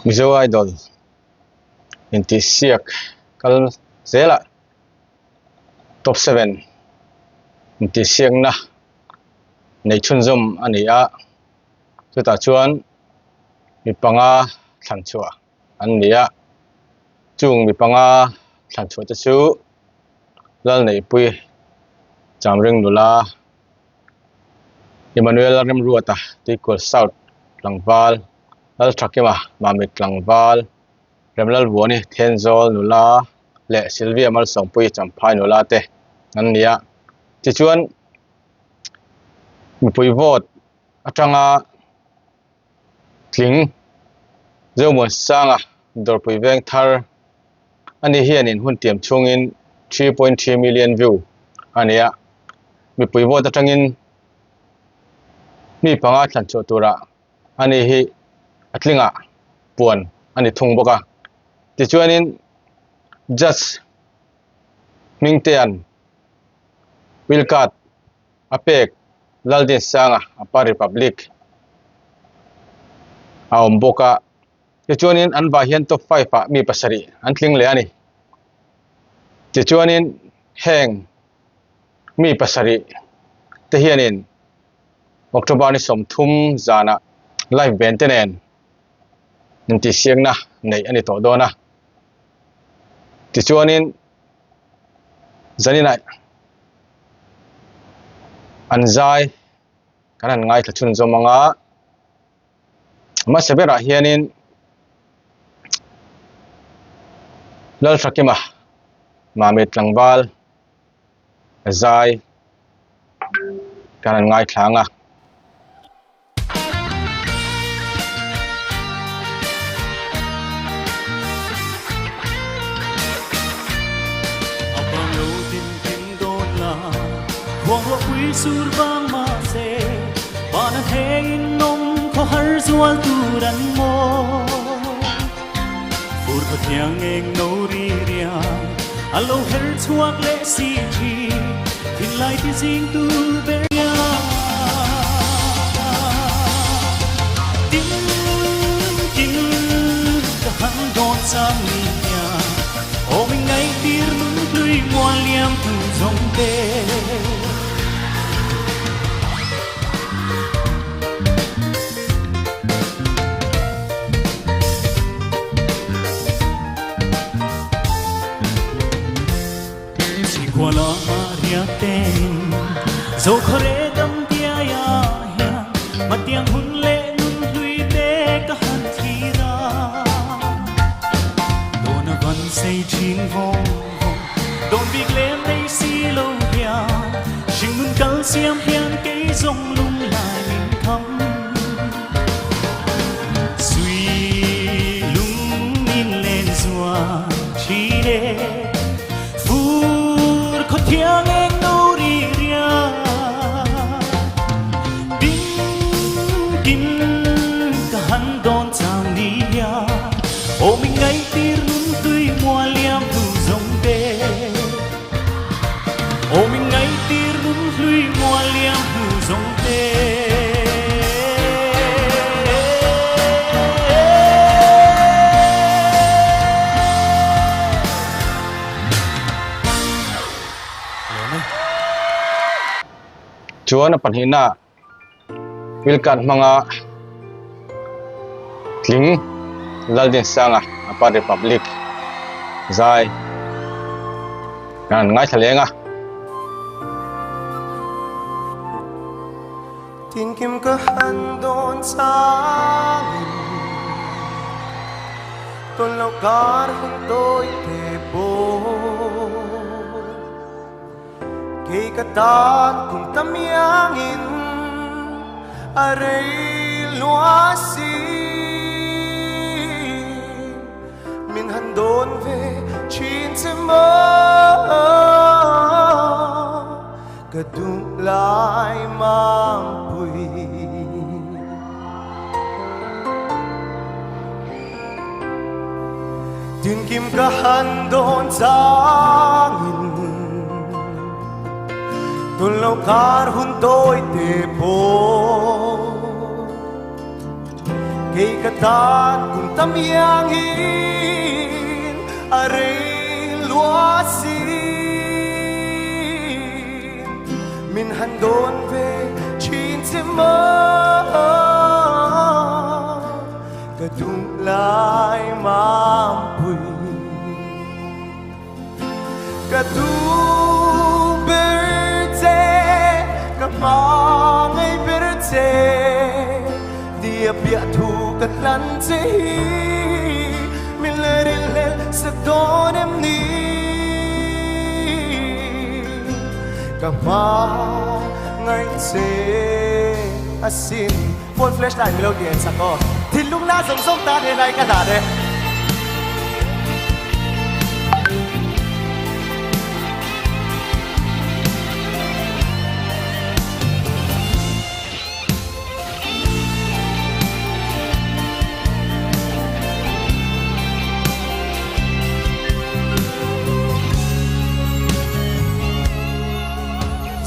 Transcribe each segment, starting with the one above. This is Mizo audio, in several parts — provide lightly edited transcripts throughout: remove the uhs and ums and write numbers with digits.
Mizo Idol intihsiak kal zelah top 7 intihsiakna nei chhunzawm a ni a chutah chuan mi panga thlan chhuah an ni a chung mi panga thlan chhuah te chu Lalneihpui Chamring nula Emmanuel Remruata Tuikual South tlangval Lalthakima Mamit tlangval Remlalvuani Thenzawl nula leh Sylvia Malsawmpuii Champhai nula te an ni a tichuan mipui vote atanga tling Zomuansanga dawrpui veng thar ani hianin hun tiam chhungin 3.3 million view a nei a mipui vote atangin mi panga thlan chhuah turah ani hi a tlingah puan a ni thung bawk a tichuanin judge Hmingtea'n will card a pek Laldinsanga Upper Republic a awm bawk a tichuanin an vai hian top 5 ah mi pasarih an tling leh a ni tichuanin heng mi pasarih te hianin October ni 30 zanah live band te nen intihsiakna neih a ni tawh dawn a tichuanin zaninah an zai kan han ngaithla chhunzawm ang a hmasa berah hianin Lalthakima Mamit tlangval zai kan han ngaithla ang a. Chuan a pahnihna will card hmanga tling Laldinsanga Upper Republic zai kan ngaithla leng a. Tinkim ka han dawn changin tawn loh kar hun tawi te pawh Kei ka tan kum tam iangin a rei lua si Min han dawn ve thin che maw Ka duh lai mangpui. Tinkim ka han dawn changin Tun lo kar hun tawi te pawh. Kei ka tan kum tam iangin a rei lua sin. Min han dawn ve thin che maw ka duh lai mampui. Ka duh ber che, ka hmangaih ber che, tia piah thu ka hlan che hi min la rilhlel sak dawn em ni? Ka hmangaih che asin. Phone flashlight milo ti en sak aw. Thinlung na zawng zawng tan he lai ka hlan e.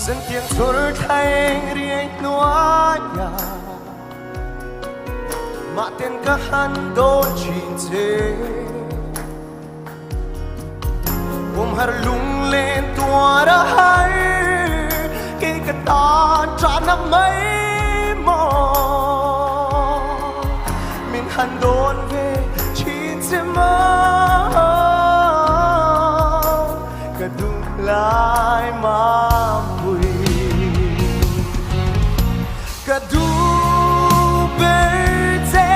Zantiang chhur thleng riai hnuaia Mahten ka han dawn thin che Kumhar lunglen tuar a har Kei ka tan ṭahna mai maw Min han dawn ve thin che maw Ka duh lai mampui Ka duh ber che,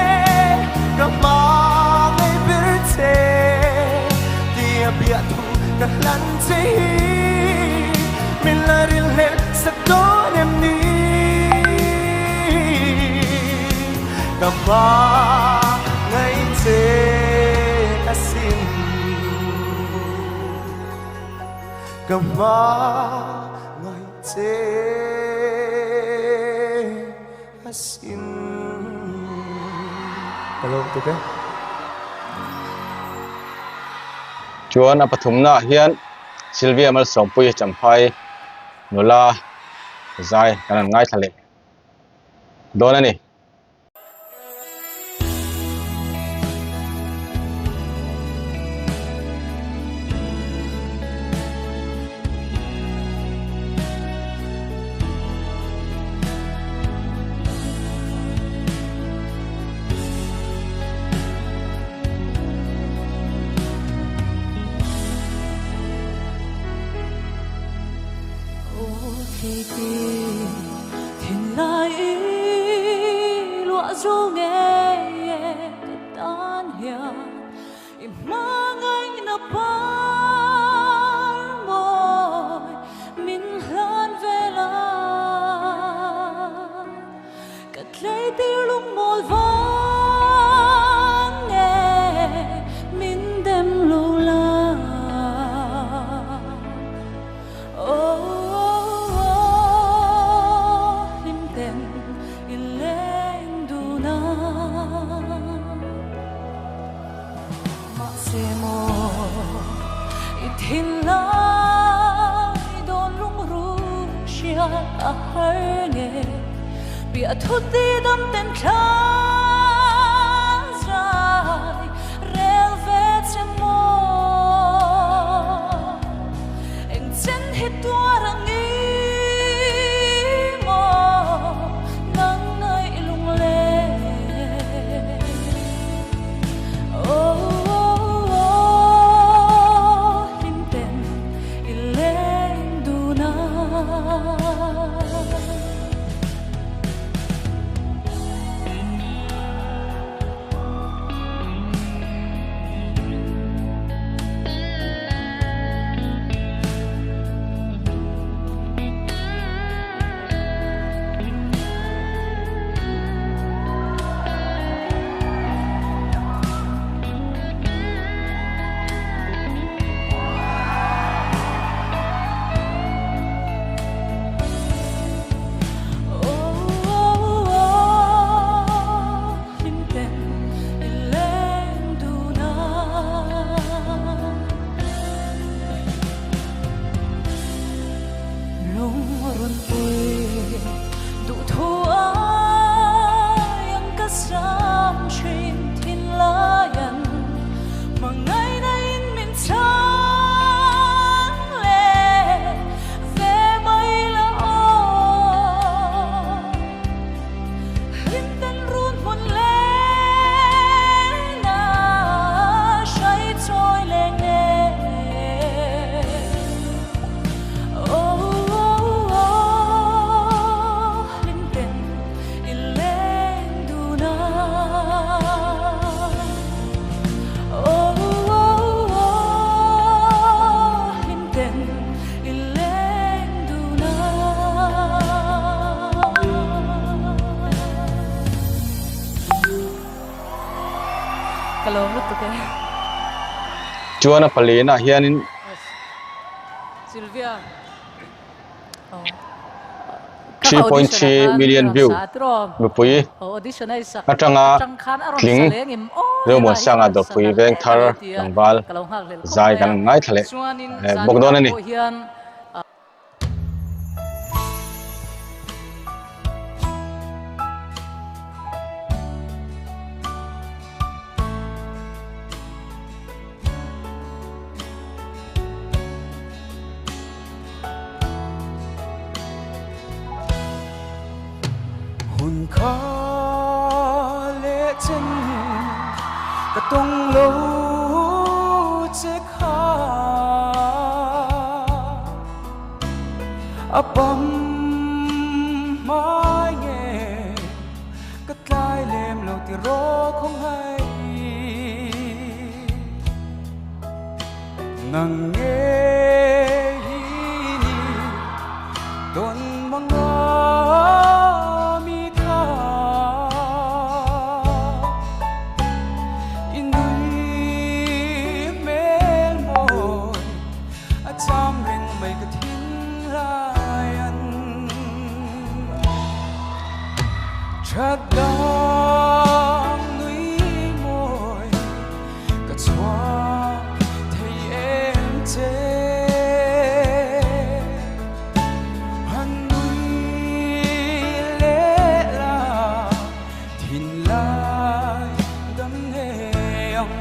ka hmangaih ber che, tia biahthu ka hlan che hi min la rilhlel sak dawn em ni? Ka hmangaih che asin. Ka hmangaih che asin. Ka lawm tuk e. Chuan a pathumnaah hian Sylvia Malsawmpuii Champhai nula zai kan han ngaithla leh dawn a ni. Ka lawm lutuk e. Chuan a palianah hianin. Sylvia. 3.3 million view mipui atanga tling Zomuansanga dawrpui veng thar tlangval zai kan ngaithla leh bawk dawn a ni. Hun kha leh chen ka tawng lo che kha a pam hmai nge ka tlai lem lo ti rawh khawng hai. Nang ngei hi ni tawn manga mi kha i nui hmel mawi a cham reng mai ka thin lai an that dang nui mawi Ka chhuak thei em che Han nui leh la thinlai dam ngei ang.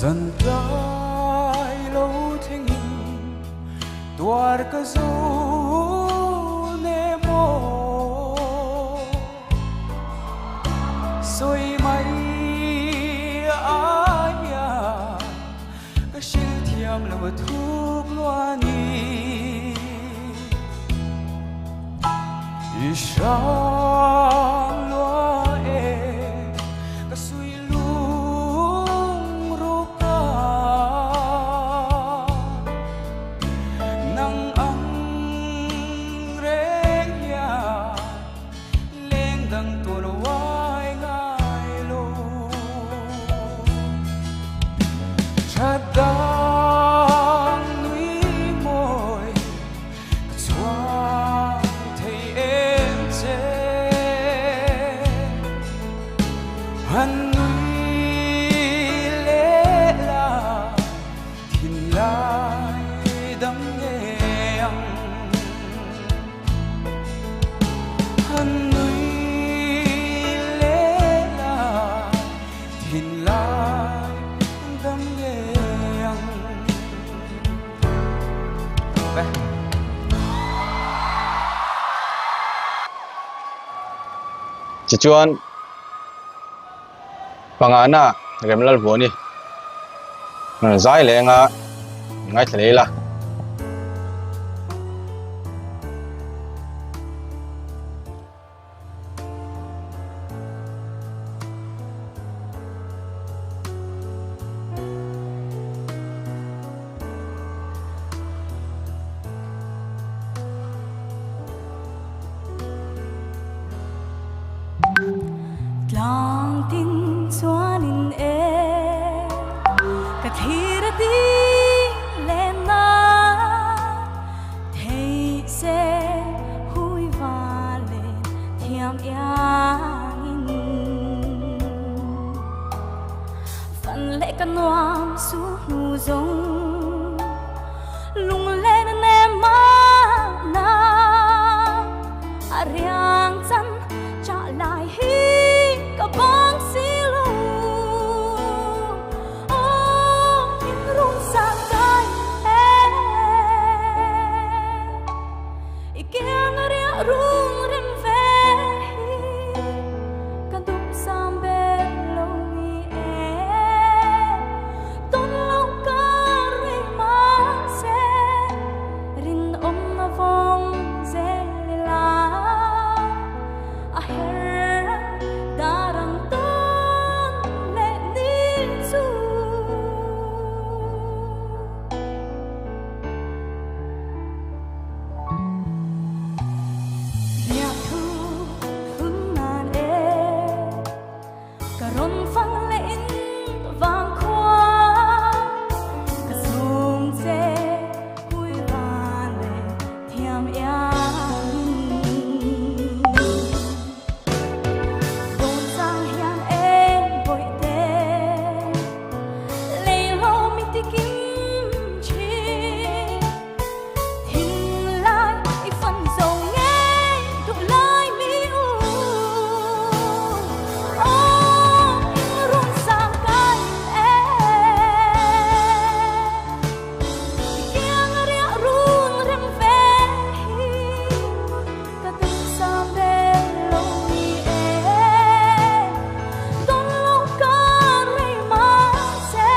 Zan tlai lo thlengin tuar ka zo ne maw sawi mai aia ka hrilh thiam lo a thuk luani i hrang lua e ka sui Lungruka nang ang reng hian leng dang tur uai ngai lo. Tha dang nui mawi ka chhuang thei em che. Han nui leh la thinlai dam ngei ang. Han nui leh la thinlai dam ngei ang. Tichuan. Pangana Remlal Vuani zai leh anga ngaithla leh ila. Tlang tin chuanin e ka thlir a ding leh na. rung rem ve hi ka duhsam ber lo ni e. Tawn loh kar rei mahse rinawmna vawng zel ila a her dar ang tawn leh ni chu. Biakthu hun nan e ka rawn fang leh in vang khua ka sawm che hui van leh thiam iang in. Dawn chang hian em bawih te lei lo mi ti kim thin. Thinlai i fan zo ngei duh lai mi u. Aw in run sang kai e. I kiang a riah run rem ve hi ka duhsam ber lo ni e. Tawn lo kar rei mahse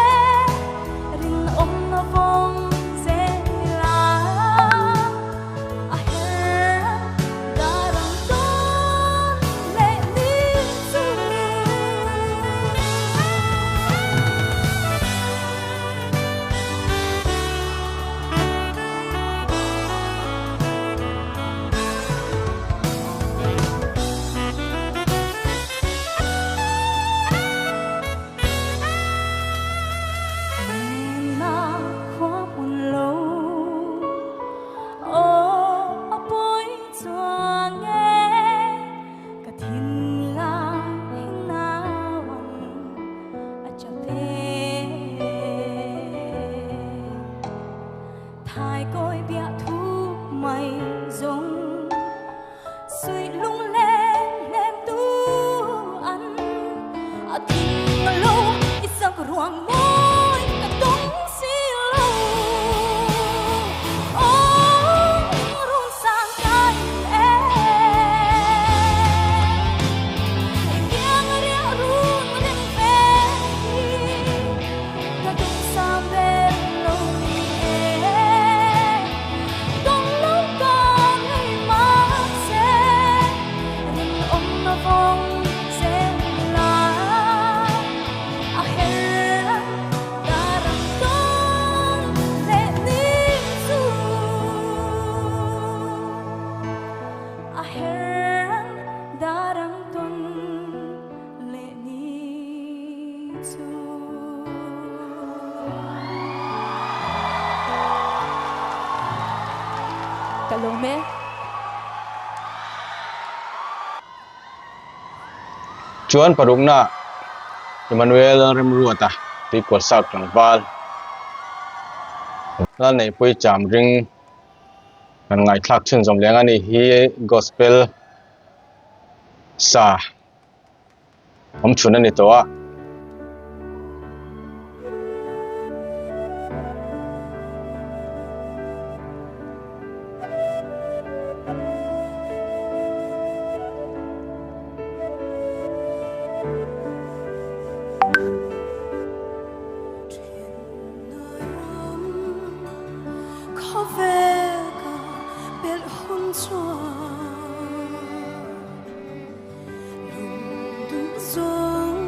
Rinawmna vawng zel a a her dar ang tawn leh ni chu. Nena khua hmun lo aw a pawi chuang e ka thinlai hi nauang a chap e Thai kawi biah thu mai zawng Suih lunglen hnem tu an a thing lo i sak ruang mawi ka tawng si lo. Aw run sang kai e i kiang riah run reng ve hi ka duhsam ber lo ni e. Dawng lo ka ngei mahse rinawmna vawng zel la a her dar ang tawn leh ni chu a her dar ang tawn leh ni chu. Ka lawm e. Chuan parukna Emmanuel Remruata Tuikual South tlangval Lalneihpui Chamring kan ngaihthlak chhunzawm leng a ni hi Gospel sa awm chhun a ni tawh a. Khawvel ka belh hun chuan. Lung duh zawng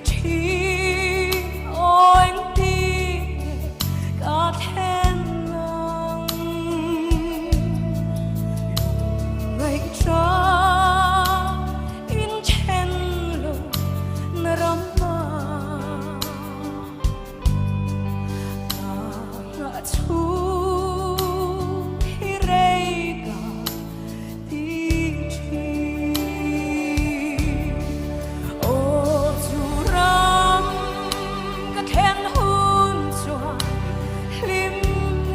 thlir thin aw engtin nge ka thlen ang lungngaih in then lo na ram ah ka nghah chhung hi rei ka ti thin aw chu ram ka thlen hun chuan hlim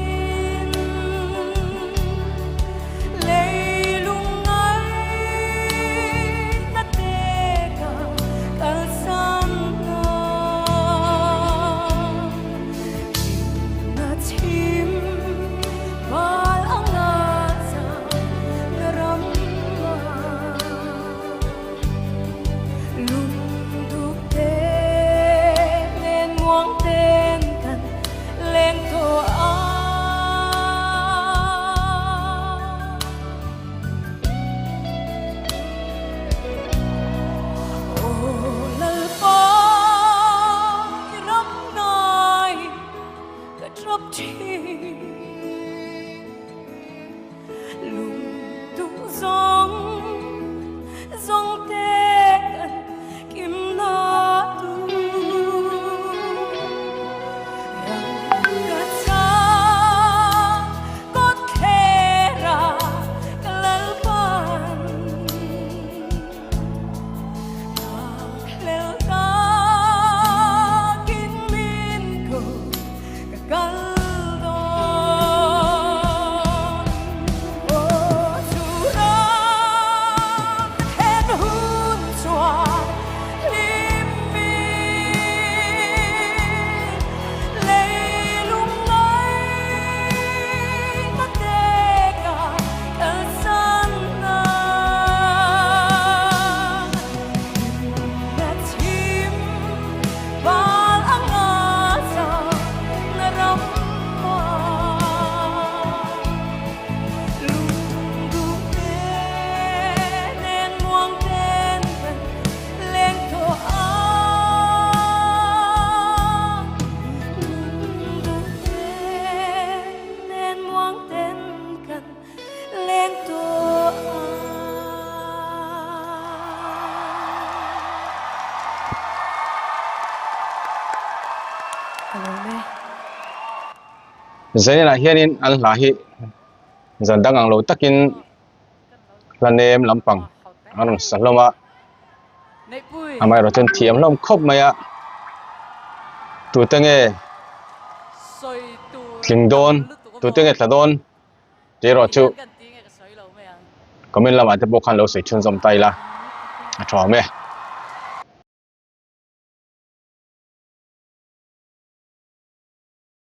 in leilung ngaihna te ka kalsan ang hlimna chhim val anga chang ram ah lungduh te nen muang ten kan leng tawh ang. Aw Lalpa i ram ngai ka tap thin lungduh zawng zawng te kan kim na tur rang ka chang kawt thlera ka Lalpan Nghak hlel takin min ko ka kal dawn. Aw chu ram ka thlen hun chuan hlim min leilung ngaihna te ka kalsan ang. Hlimna chhim val anga chang na ram ah lungduh te nen muang ten kan leng tawh ang lungduh te nen muang ten kan leng tawh ang. Ka lawm e. Zaninah hianin an hla hi zan dang ang lo takin hla nem lampang an rawn sa hlawm a, amaherawhchu an thiam hlawm khawp mai a, tute nge tling dawn tute nge tla dawn tih erawh chu comment lamah te pawh khan lo sawi chhunzawm ta ila a tha awm e.